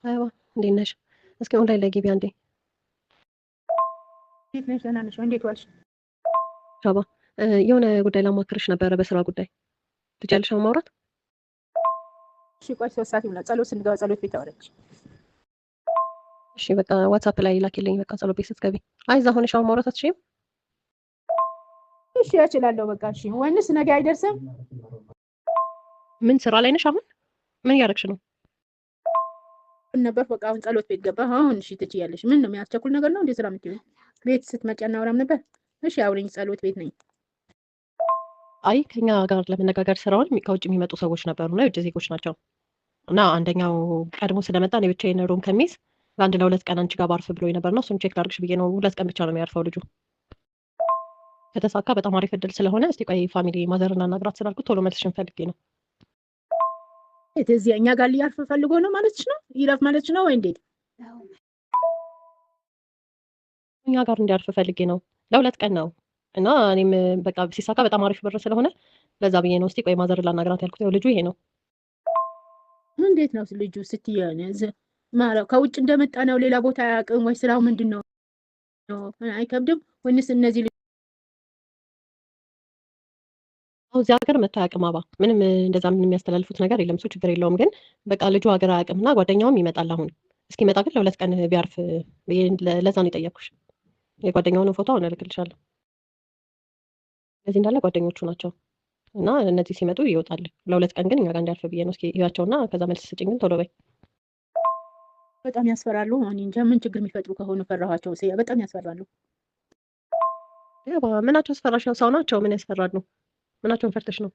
አይዋ፣ እንዴት ነሽ? እስኪ ኦንላይን ላይ ግቢ አንዴ። እንዴት ነሽ? ደህና ነሽ? እንዴት ዋልሽ? ሻባ፣ የሆነ ጉዳይ ላማክርሽ ነበረ፣ በስራ ጉዳይ። ትችያለሽ አሁን ማውራት? እሺ ቆይ 3 ሰዓት ይሆናል። ጸሎት ስንገባ ጸሎት ቤት አወራች። እሺ በቃ ዋትሳፕ ላይ ላኪልኝ። በቃ ጸሎት ቤት ስትገቢ። አይ እዛ ሆነሽ አሁን ማውራት አትችይም? እሺ እችላለሁ። በቃ እሺ። ወይንስ ነገ አይደርስም? ምን ስራ ላይ ነሽ አሁን? ምን እያደረግሽ ነው? ነበር በቃ አሁን ጸሎት ቤት ገባ። አሁን እሺ ትችያለሽ። ምን ነው የሚያስቸኩል ነገር ነው እንዴ? ስራ የምትይው ቤት ስትመጪ አናወራም ነበር? እሺ አውሪኝ። ጸሎት ቤት ነኝ። አይ ከኛ ጋር ለመነጋገር ስራውን ከውጭ የሚመጡ ሰዎች ነበሩና የውጭ ዜጎች ናቸው። እና አንደኛው ቀድሞ ስለመጣ እኔ ብቻዬን room ከሚይዝ ለአንድ ለሁለት ቀን አንቺ ጋር ባርፍ ብሎኝ ነበርና እሱን check ላድርግሽ ብዬ ነው። 2 ቀን ብቻ ነው የሚያርፈው ልጁ። ከተሳካ በጣም አሪፍ እድል ስለሆነ እስቲ ቆይ family mother እናናግራት ስላልኩት ቶሎ መልስሽን ፈልጌ ነው። እዚህ እኛ ጋር ሊያርፍ ፈልጎ ነው ማለትሽ ነው? ይረፍ ማለትሽ ነው ወይ እንዴት? እኛ ጋር እንዲያርፍ ፈልጌ ነው። ለ2 ቀን ነው እና እኔም በቃ ሲሳካ በጣም አሪፍ ብር ስለሆነ ለዛ ብዬ ነው እስቲ ቆይ mother ላናግራት ያልኩት። ያው ልጁ ይሄ ነው። እንዴት ነው ልጁ ስትይ ማለት ከውጭ እንደመጣ ነው? ሌላ ቦታ አያውቅም ወይ? ስራው ምንድን ነው? አይከብድም ወይንስ እነዚህ እዚህ ሀገር መጥቶ አያውቅም። አባ ምንም እንደዛ ምንም የሚያስተላልፉት ነገር የለም። እሱ ችግር የለውም። ግን በቃ ልጁ ሀገር አያውቅም እና ጓደኛውም ይመጣል አሁን። እስኪመጣ ግን ለ2 ቀን ቢያርፍ ለዛ ነው የጠየኩሽ። የጓደኛውን ፎቶ አሁን እልክልሻለሁ። እነዚህ እንዳለ ጓደኞቹ ናቸው እና እነዚህ ሲመጡ ይወጣል። ለ2 ቀን ግን እኛ ጋር እንዲያርፍ ብዬ ነው። እስኪ እያቸውና ከዛ መልስ ስጭኝ ግን ቶሎ በይ። በጣም ያስፈራሉ። እኔ እንጃ ምን ችግር የሚፈጥሩ ከሆኑ ፈራኋቸው። በጣም ያስፈራሉ። ምናቸው አስፈራሽ? ሰው ናቸው። ምን ያስፈራሉ? ምናቸውን ፈርተሽ ነው?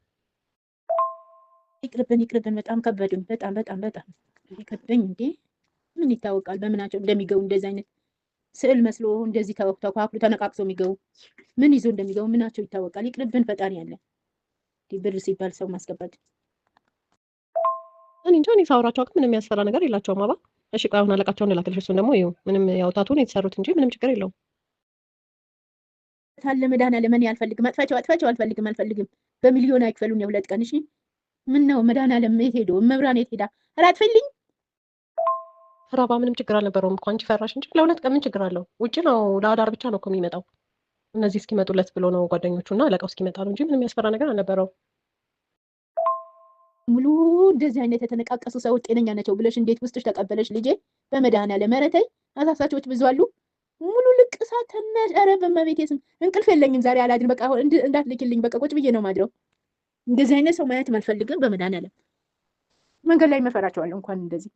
ይቅርብን፣ ይቅርብን። በጣም ከበዱኝ። በጣም በጣም በጣም ይቅርብኝ። እንዴ ምን ይታወቃል በምናቸው እንደሚገቡ። እንደዚህ አይነት ስዕል መስሎ እንደዚህ ተኳኩሎ ተነቃቅሶ የሚገቡ ምን ይዞ እንደሚገቡ ምናቸው ይታወቃል። ይቅርብን፣ ፈጣሪ አለ። ብር ሲባል ሰው ማስገባት እኔ እንጃ። እኔ ሳወራቸው ግን ምንም የሚያስፈራ ነገር የላቸውም። አባ እሺ ቆይ አሁን አለቃቸውን ልላክልሽ። እሱን ደግሞ ይኸው ምንም ያው tattoo ን የተሰሩት እንጂ ምንም ችግር የለውም። ታለ መድኃኒዓለም እኔ አልፈልግም። አጥፋቸው፣ አጥፋቸው። አልፈልግም፣ አልፈልግም። በሚሊዮን አይክፈሉን የ2 ቀን። እሺ ምን ነው መድኃኒዓለም የት ሄዶ መብራን የት ሄዳ? ኧረ አጥፊልኝ። ራባ ምንም ችግር አልነበረውም እኮ አንቺ ፈራሽ እንጂ ለ2 ቀን ምን ችግር አለው? ውጭ ነው ለአዳር ብቻ ነው እኮ የሚመጣው። እነዚህ እስኪመጡለት ብሎ ነው ጓደኞቹ እና አለቃው እስኪመጣ ነው እንጂ ምንም የሚያስፈራ ነገር አልነበረውም። ሙሉ እንደዚህ አይነት የተነቃቀሱ ሰዎች ጤነኛ ናቸው ብለሽ እንዴት ውስጥሽ ተቀበለሽ ልጄ? በመድኃኒዓለም ኧረ ተይ። አሳሳቾች ብዙ አሉ። ሙሉ ልቅሳት። ኧረ በእመቤቴ ስም እንቅልፍ የለኝም ዛሬ አላድር። በቃ እንዳትልኪልኝ በቃ ቁጭ ብዬ ነው ማድረው። እንደዚህ አይነት ሰው ማየትም አልፈልግም። በመድኃኒዓለም መንገድ ላይ መፈራቸዋለሁ እንኳን እንደዚህ